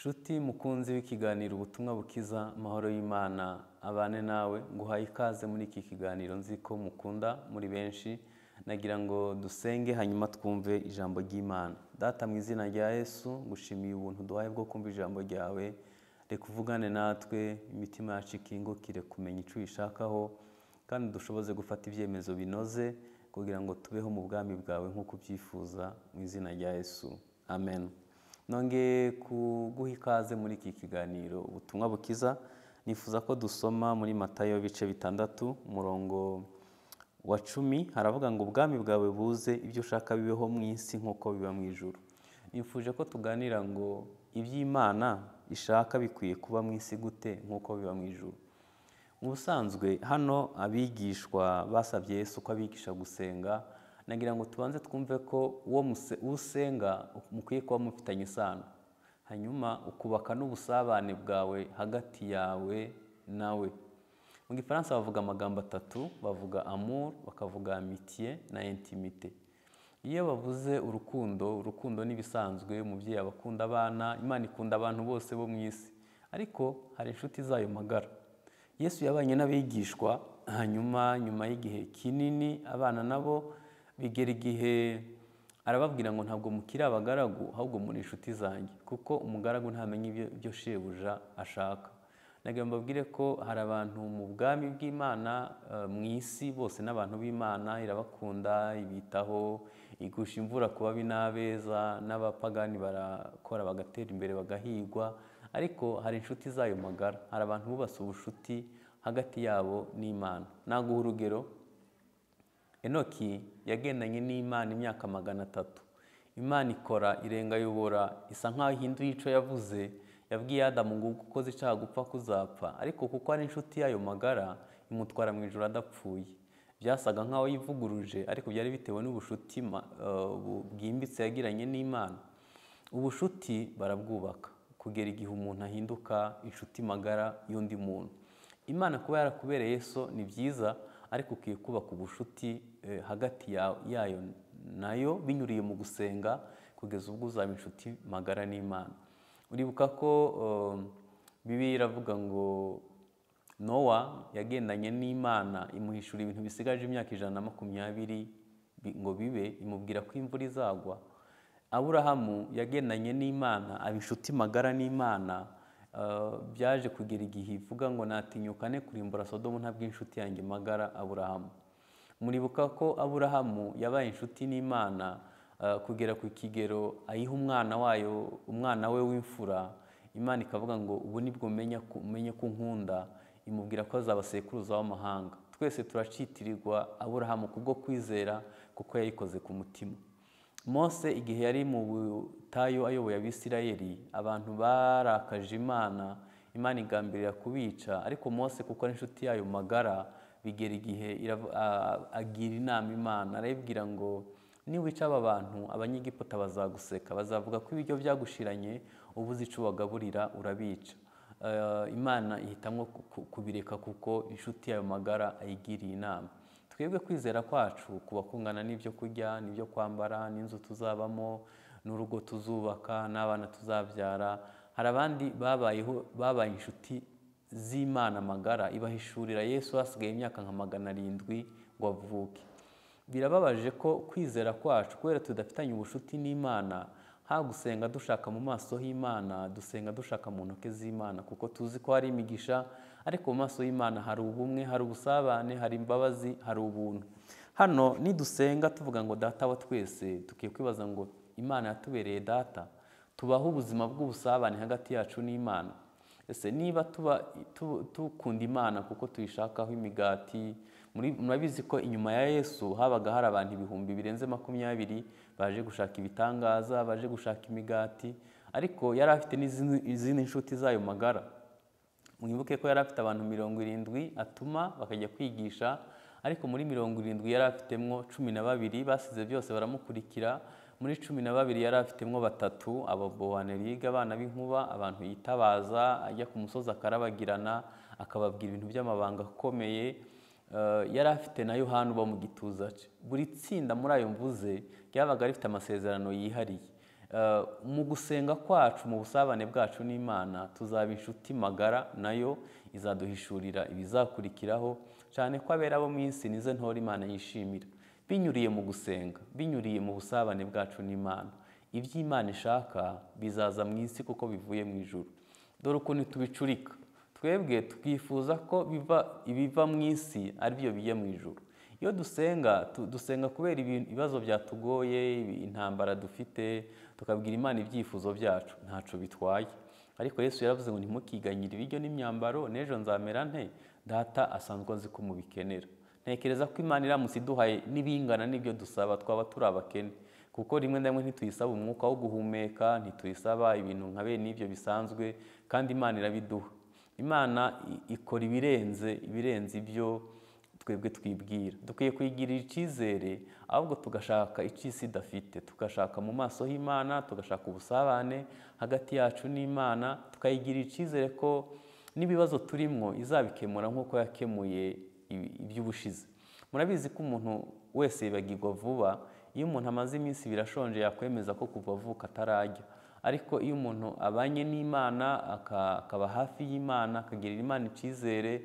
Nshuti mukunzi w'ikiganiro Ubutumwa Bukiza, amahoro y'Imana abane nawe. Nguhaye ikaze muri iki kiganiro, nzi ko mukunda muri benshi. Nagira ngo dusenge, hanyuma twumve ijambo ry'Imana. Data, mu izina rya Yesu, ngushimiye ubuntu duhaye bwo kumva ijambo ryawe. Reka uvugane natwe, imitima yacu ikingukire kumenya icyo uyishakaho, kandi dushoboze gufata ibyemezo binoze kugira ngo tubeho mu bwami bwawe nk'uko ubyifuza, mu izina rya Yesu, amen. Nongeye kuguha ikaze muri iki kiganiro Ubutumwa Bukiza. Nifuza ko dusoma muri Matayo ibice 6, umurongo wa 10. Haravuga ngo: "Ubwami bwawe buze, ibyo ushaka bibeho mu isi nk'uko biba mu ijuru." Nifuje ko tuganira ngo iby'Imana ishaka bikwiye kuba mu isi gute nk'uko biba mu ijuru? Mu busanzwe hano abigishwa basabye Yesu ko abigisha gusenga. Nagira ngo tubanze twumve ko uwo usenga mukwiye kuba mufitanye isano, hanyuma ukubaka n'ubusabane bwawe hagati yawe nawe. Mu Gifaransa bavuga amagambo atatu: bavuga amour, bakavuga amitié na intimité. Iyo bavuze urukundo, urukundo n'ibisanzwe, umubyeyi aba akunda abana, Imana ikunda abantu bose bo mu isi, ariko hari inshuti zayo magara. Yesu yabanye n'abigishwa, hanyuma nyuma y'igihe kinini abana nabo, bigera igihe arababwira ngo: "Ntabwo mukiri abagaragu, ahubwo muri inshuti zanjye, kuko umugaragu ntamenya ibyo shebuja ashaka." Nagira ngo mbabwire ko hari abantu mu bwami bw'Imana mu isi bose n'abantu b'Imana irabakunda, ibitaho, igusha imvura ku babi n'abeza, n'abapagani barakora bagatera imbere bagahigwa. Ariko hari inshuti zayo magara, hari abantu bubatse ubushuti hagati yabo n'Imana. Naguha urugero: Enoki yagendanye n'Imana imyaka 300. Imana ikora irengayobora, isa nkaho ihinduye icyo yavuze. Yabwiye Adamu ngo ukoze icyaha gupfa kuzapfa, ariko kuko ari inshuti yayo magara imutwara mu ijuru adapfuye. Byasaga nkaho yivuguruje, ariko byari bitewe n'ubushuti bwimbitse yagiranye n'Imana. Ubushuti barabwubaka kugera igihe umuntu ahinduka inshuti magara y'undi muntu. Imana kuba yarakubereye so ni byiza, ariko ukwiye kubaka ubushuti hagati yayo nayo binyuriye mu gusenga, kugeza ubwo uzaba inshuti magara n'Imana. Uribuka ko Bibiliya iravuga ngo Nowa yagendanye n'Imana, imuhishura ibintu bisigaje imyaka 120 ngo bibe, imubwira ko imvura izagwa. Aburahamu yagendanye n'Imana, aba inshuti magara n'Imana. Byaje kugera igihe ivuga ngo: "Natinyuka ne kurimbura Sodomu ntabwo inshuti yanjye magara Aburahamu?" Muribuka ko Aburahamu yabaye inshuti n'Imana kugera ku kigero ayiha umwana wayo, umwana we w'imfura. Imana ikavuga ngo: "Ubu nibwo umenye ko unkunda." Imubwira ko azaba sekuruza w'amahanga. Twese turacitirirwa Aburahamu kubwo kwizera, kuko yayikoze ku mutima. Mose igihe yari mu butayu ayoboye Abisirayeli, abantu barakaje Imana, Imana igambirira kubica, ariko Mose kuko ari inshuti yayo magara, bigera igihe agira inama Imana, arayibwira ngo: "Niwica aba bantu, Abanyegiputa bazaguseka, bazavuga ko ibiryo byagushiranye, ubuze ico ubagaburira urabica." Imana ihitamwo kubireka kuko inshuti yayo magara ayigiriye inama. Twebwe kwizera kwacu kuba kungana n'ibyo kurya, n'ibyo kwambara, n'inzu tuzabamo, n'urugo tuzubaka, n'abana tuzabyara. Hari abandi babayeho, babaye inshuti z'Imana magara, ibahishurira Yesu hasigaye imyaka nka 700 ngo avuke. Birababaje ko kwizera kwacu, kubera tudafitanye ubushuti n'Imana, ha gusenga dushaka mu maso h'Imana, dusenga dushaka mu ntoke z'Imana, kuko tuzi ko hari imigisha, ariko mu maso y'Imana hari ubumwe, hari ubusabane, hari imbabazi, hari ubuntu. Hano nidusenga tuvuga ngo "Data wa twese", tukwiye kwibaza ngo: Imana yatubereye data? Tubaho ubuzima bw'ubusabane hagati yacu n'Imana? Ese niba tuba dukunda Imana kuko tuyishakaho imigati? Murabizi ko inyuma ya Yesu habaga hari abantu ibihumbi birenze 20 baje gushaka ibitangaza, baje gushaka imigati, ariko yari afite n'izindi nshuti zayo magara. Mwibuke ko yari afite abantu 70 atuma bakajya kwigisha, ariko muri 70 yari afitemo 12 basize byose baramukurikira. Muri 12 yari afitemo batatu, abo Bowanerige, abana b'inkuba, abantu yitabaza ajya ku musozi akarabagirana, akababwira ibintu by'amabanga akomeye. Yari afite na Yohana uba mu gituza cye. Buri tsinda muri ayo mvuze ryabaga rifite amasezerano yihariye. Mu gusenga kwacu, mu busabane bwacu n'Imana, tuzaba inshuti magara, nayo izaduhishurira ibizakurikiraho, cyane ko abera bo mu isi nize ntore Imana yishimira. Binyuriye mu gusenga, binyuriye mu busabane bwacu n'Imana, iby'Imana ishaka bizaza mu isi kuko bivuye mu ijuru. Dore ukuntu tubicurika, twebwe twifuza ko ibiva mu isi ari byo bijya mu ijuru. Iyo dusenga, dusenga kubera ibibazo byatugoye, intambara dufite, tukabwira Imana ibyifuzo byacu, ntaco bitwaye. Ariko Yesu yaravuze ngo ntimukiganyire ibiryo n'imyambaro, n'ejo nzamera nte, Data asanzwe azi ko mubikenera. Ntekereza ko Imana iramutse iduhaye n'ibingana n'ibyo dusaba, twaba turi abakene, kuko rimwe na rimwe ntituyisaba umwuka wo guhumeka, ntituyisaba ibintu nka bene ibyo bisanzwe, kandi Imana irabiduha. Imana ikora ibirenze ibyo twebwe twibwira. Dukwiye kwigirira icyizere, ahubwo tugashaka icyo isi idafite, tugashaka mu maso h'Imana, tugashaka ubusabane hagati yacu n'Imana, tukayigirira icyizere ko n'ibibazo turimo izabikemura nk'uko yakemuye iby'ubushize. Murabizi ko umuntu wese yibagirwa vuba. Iyo umuntu amaze iminsi ibiri ashonje yakwemeza ko kuva avuka atarajya. Ariko iyo umuntu abanye n'Imana, akaba hafi y'Imana, akagirira Imana icyizere,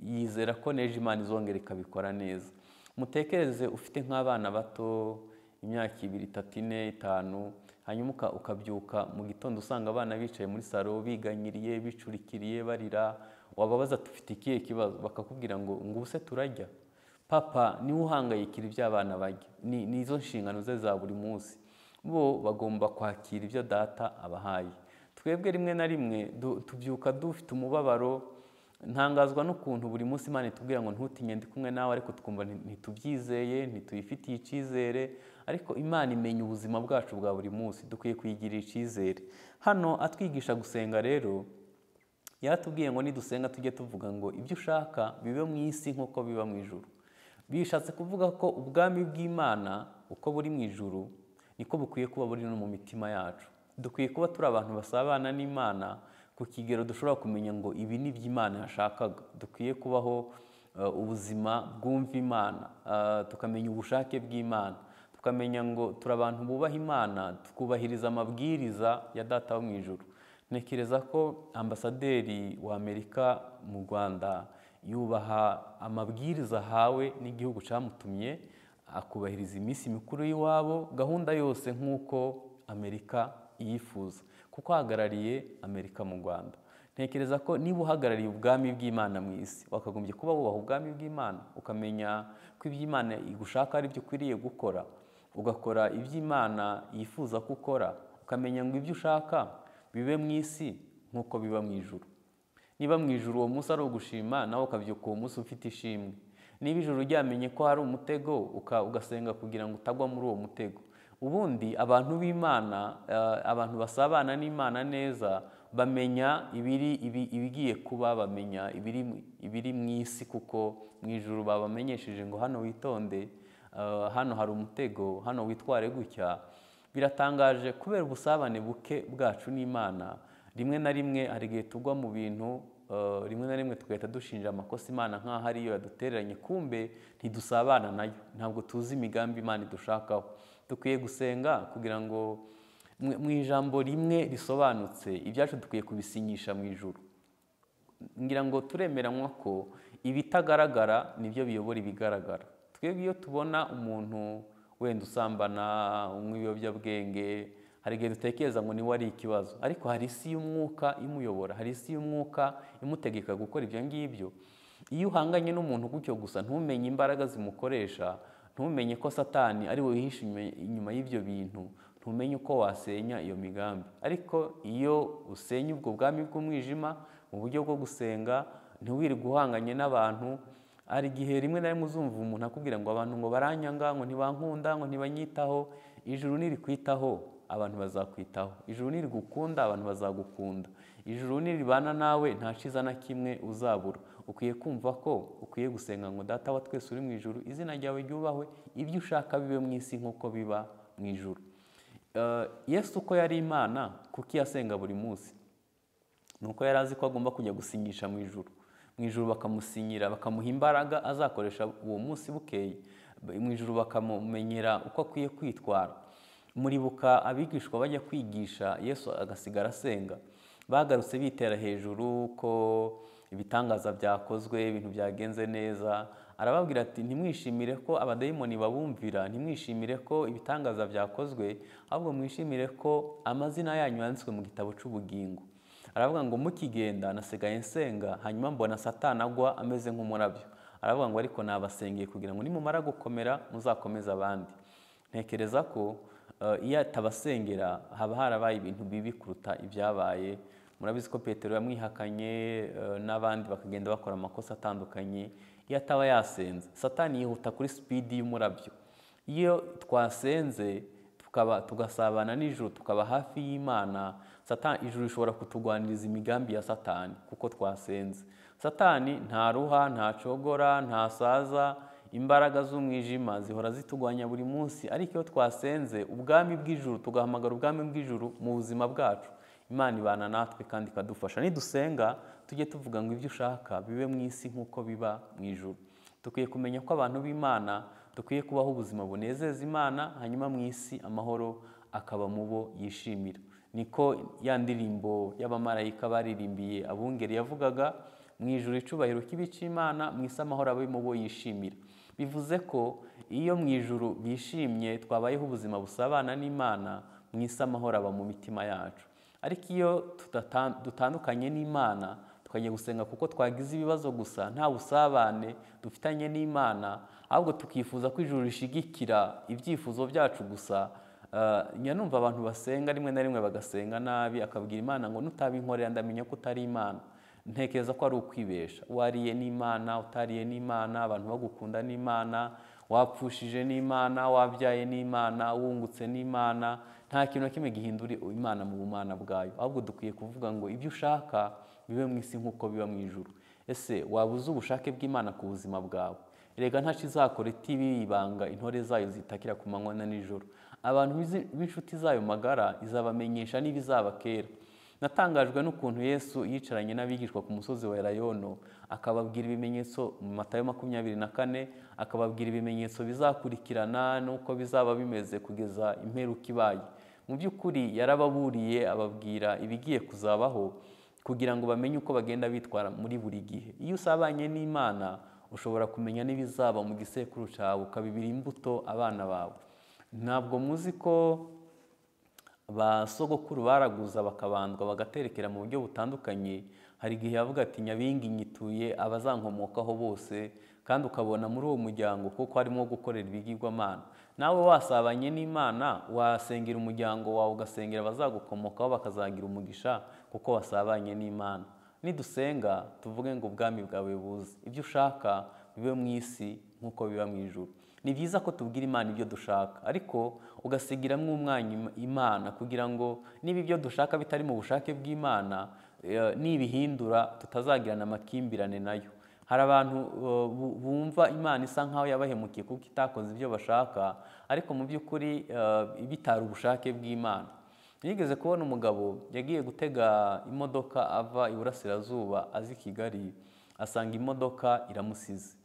yizera ko n'ejo Imana izongera ikabikora neza. Mutekereze ufite nk'abana bato, imyaka 2, 3, 4, 5, hanyuma ukabyuka mu gitondo usanga abana bicaye muri salo biganyiriye, bicurikiriye, barira, wababaza tufite ikihe kibazo, bakakubwira ngo ubuse turajya. Papa niwe uhangayikira ibyo abana bajya, ni izo nshingano ze za buri munsi. Bo bagomba kwakira ibyo data abahaye. Twebwe rimwe na rimwe tubyuka dufite umubabaro. Ntangazwa n'ukuntu buri munsi Imana itubwira ngo ntutinye ndi kumwe nawe, ariko twumva ntitubyizeye, ntituyifitiye icyizere. Ariko Imana imenya ubuzima bwacu bwa buri munsi, dukwiye kuyigirira icyizere. Hano atwigisha gusenga rero, yaratubwiye ngo nidusenga tujye tuvuga ngo ibyo ushaka bibe mu isi nk'uko biba mu ijuru. Bishatse kuvuga ko ubwami bw'Imana uko buri mu ijuru niko bukwiye kuba buri no mu mitima yacu. Dukwiye kuba turi abantu basabana n'Imana ku kigero dushobora kumenya ngo ibi ni iby'Imana yashakaga. Dukwiye kubaho ubuzima bwumva Imana, tukamenya ubushake bw'Imana, tukamenya ngo turi abantu bubaha Imana, tukubahiriza amabwiriza ya Data wo mu ijuru. Ntekereza ko ambasaderi wa Amerika mu Rwanda yubaha amabwiriza ahawe n'igihugu cyamutumye, akubahiriza iminsi mikuru y'iwabo, gahunda yose nk'uko Amerika yifuza, kuko ahagarariye Amerika mu Rwanda. Ntekereza ko niba uhagarariye ubwami bw'Imana mu isi, wakagombye kuba wubaha ubwami bw'Imana, ukamenya ko iby'Imana igushaka ari byo ukwiriye gukora, ugakora iby'Imana yifuza ko ukora, ukamenya ngo ibyo ushaka bibe mu isi nk'uko biba mu ijuru. Niba mu ijuru uwo munsi ari ugushima, nawe ukabyuka uwo munsi ufite ishimwe. Niba ijuru ryamenye ko hari umutego, ugasenga kugira ngo utagwa muri uwo mutego. Ubundi abantu b'Imana, abantu basabana n'Imana neza, bamenya ibigiye kuba, bamenya ibiri mu isi, kuko mu ijuru babamenyesheje ngo hano witonde, hano hari umutego, hano witware gutya. Biratangaje kubera ubusabane buke bwacu n'Imana, rimwe na rimwe hari igihe tugwa mu bintu, rimwe na rimwe tugahita dushinja amakosa Imana nk'aho ariyo yadutereranye, kumbe ntidusabana nayo, ntabwo tuzi imigambi Imana idushakaho. Dukwiye gusenga kugira ngo mu ijambo rimwe risobanutse ibyacu dukwiye kubisinyisha mu ijuru. Ngira ngo turemeranywa ko ibitagaragara nibyo biyobora ibigaragara. Twebwe iyo tubona umuntu wenda usambana, unywa ibiyobyabwenge, hari igihe dutekereza ngo niwe ari ikibazo, ariko hari isi y'umwuka imuyobora, hari isi y'umwuka imutegeka gukora ibyo ngibyo. Iyo uhanganye n'umuntu gutyo gusa, ntumenye imbaraga zimukoresha, ntumenye ko Satani ari we wihishe inyuma y'ibyo bintu, ntumenye uko wasenya iyo migambi. Ariko iyo usenya ubwo bwami bw'umwijima mu buryo bwo gusenga, ntiwirirwe uhanganye n'abantu. Hari igihe rimwe na rimwe uzumva umuntu akubwira ngo abantu ngo baranyanga, ngo ntibankunda, ngo ntibanyitaho. Ijuru nirikwitaho, abantu bazakwitaho. Ijuru nirigukunda, abantu bazagukunda. Ijuru niribana nawe, nta cyiza na kimwe uzabura. Ukwiye kumva ko ukwiye gusenga ngo Data wa twese uri mu ijuru, izina ryawe ryubahwe, ibyo ushaka bibe mu isi nk'uko biba mu ijuru. Yesu uko yari Imana, kuki yasenga buri munsi? Nuko yari azi ko agomba kujya gusinyisha mu ijuru. Mu ijuru bakamusinyira, bakamuha imbaraga azakoresha uwo munsi bukeye. Mu ijuru bakamumenyera uko akwiye kwitwara. Muribuka abigishwa bajya kwigisha Yesu agasigara asenga, bagarutse bitera hejuru ko ibitangaza byakozwe, ibintu byagenze neza. Arababwira ati ntimwishimire ko abadayimoni babumvira, ntimwishimire ko ibitangaza byakozwe, ahubwo mwishimire ko amazina yanyu yanditswe mu gitabo cy'ubugingo. Aravuga ngo mukigenda nasigaye nsenga, hanyuma mbona Satani agwa ameze nk'umurabyo. Aravuga ngo ariko nabasengeye kugira ngo nimumara gukomera muzakomeze abandi. Ntekereza ko iyo atabasengera haba harabaye ibintu bibi kuruta ibyabaye. Murabizi ko Petero yamwihakanye n'abandi bakagenda bakora amakosa atandukanye. Iyo ataba yasenze, Satani yihuta kuri speed y'umurabyo. Iyo twasenze tugasabana n'ijuru, tukaba hafi y'Imana, Satani ijuru rishobora kutugwaniriza imigambi ya Satani kuko twasenze. Satani ntaruha, ntacogora, ntasaza, imbaraga z'umwijima zihora zitugwanya buri munsi. Ariko iyo twasenze ubwami bw'ijuru, tugahamagara ubwami bw'ijuru mu buzima bwacu, Imana ibana natwe kandi ikadufasha. Nidusenga tujye tuvuga ngo ibyo ushaka bibe mu isi nk'uko biba mu ijuru. Dukwiye kumenya ko abantu b'Imana dukwiye kubaho ubuzima bunezeza Imana, hanyuma mu isi amahoro akaba mu bo yishimira. Niko ya ndirimbo y'abamarayika baririmbiye abungeri yavugaga, mu ijuru icubahiro kibe Imana, mu isi amahoro abe mu bo yishimira. Bivuze ko iyo mu ijuru bishimye twabayeho ubuzima busabana n'Imana, mu isi amahoro aba mu mitima yacu. Ariko iyo dutandukanye n'Imana, tukajya gusenga kuko twagize ibibazo gusa, nta busabane dufitanye n'Imana, ahubwo tukifuza ko ijuru rishigikira ibyifuzo byacu gusa. Numva abantu basenga rimwe na rimwe bagasenga nabi, akabwira Imana ngo nutabinkorera ndamenya ko utari Imana. Ntekereza ko ari ukwibesha. Wariye n'Imana, utariye n'Imana, abantu bagukunda n'Imana, wapfushije n'Imana, wabyaye n'Imana, wungutse n'Imana, nta kintu na kimwe gihindura Imana mu bumana bwayo. Ahubwo dukwiye kuvuga ngo ibyo ushaka bibe mu isi nk'uko biba mu ijuru. Ese wabuze ubushake bw'Imana ku buzima bwawe? Erega ntacyo izakora itibibanga intore zayo zitakira ku manywa na nijoro. Abantu b'inshuti zayo magara izabamenyesha n'ibizaba kera. Natangajwe n'ukuntu Yesu yicaranye n'abigishwa ku musozi wa Elayono, akababwira ibimenyetso mu Matayo 24, akababwira ibimenyetso bizakurikirana n'uko bizaba bimeze kugeza imperuka ibaye. Mu by'ukuri yarababuriye, ababwira ibigiye kuzabaho kugira ngo bamenye uko bagenda bitwara muri buri gihe. Iyo usabanye n'Imana ushobora kumenya n'ibizaba mu gisekuru cyawe, ukabibira imbuto abana bawe. Ntabwo muzi ko ba sogokuru baraguza bakabandwa bagaterekera mu buryo butandukanye. Hari igihe yavuga ati nyabingi nyituye abazankomokaho bose, kandi ukabona muri uwo muryango kuko harimo gukorera ibigirwamana. Nawe wasabanye n'Imana, wasengera umuryango wawe, ugasengera abazagukomokaho bakazagira umugisha kuko wasabanye n'Imana. Nidusenga tuvuge ngo ubwami bwawe buze, ibyo ushaka bibe mu isi nk'uko biba mu ijuru. Ni byiza ko tubwira Imana ibyo dushaka, ariko ugasigiramo umwanya Imana kugira ngo niba ibyo dushaka bitari mu bushake bw'Imana, nibihindura tutazagirana amakimbirane nayo. Hari abantu bumva Imana isa nkaho yabahemukiye kuko itakoze ibyo bashaka, ariko mu by'ukuri bitari ubushake bw'Imana. Nigeze kubona umugabo yagiye gutega imodoka ava iburasirazuba azi Kigali, asanga imodoka iramusize.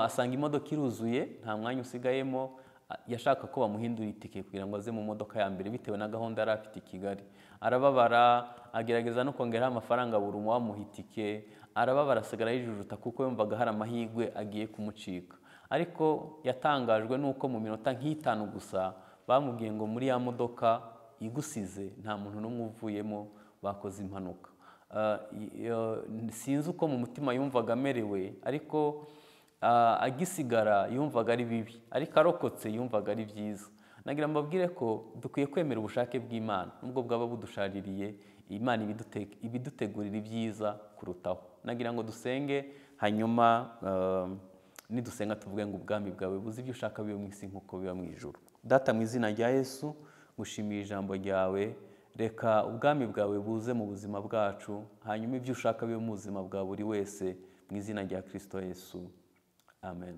Asanga imodoka iruzuye, nta mwanya usigayemo. Yashaka ko bamuhindura itike kugira ngo aze mu modoka ya mbere bitewe na gahunda yari afite i Kigali. Arababara, agerageza no kongeraho amafaranga buri wamuha itike, arababara asigara yijujuta kuko yumvaga hari amahirwe agiye kumucika. Ariko yatangajwe n'uko mu minota nk'itanu gusa bamubwiye ngo muri ya modoka igusize nta muntu n'umwe uvuyemo, bakoze impanuka. Sinzi uko mu mutima yumvaga amerewe, ariko agisigara yumvaga ari bibi, ariko arokotse yumvaga ari byiza. Nagira mbabwire ko dukwiye kwemera ubushake bw'Imana nubwo bwaba budushaririye, Imana ibidutegurira ibyiza kurutaho. Nagira ngo dusenge, hanyuma nidusenga tuvuge ngo ubwami bwawe buze, ibyo ushaka bibe mu isi nk'uko biba mu ijuru. Data, mu izina rya Yesu ngushimiye ijambo ryawe. Reka ubwami bwawe buze mu buzima bwacu, hanyuma ibyo ushaka bibe mu buzima bwa buri wese, mu izina rya Kristo Yesu. Amen.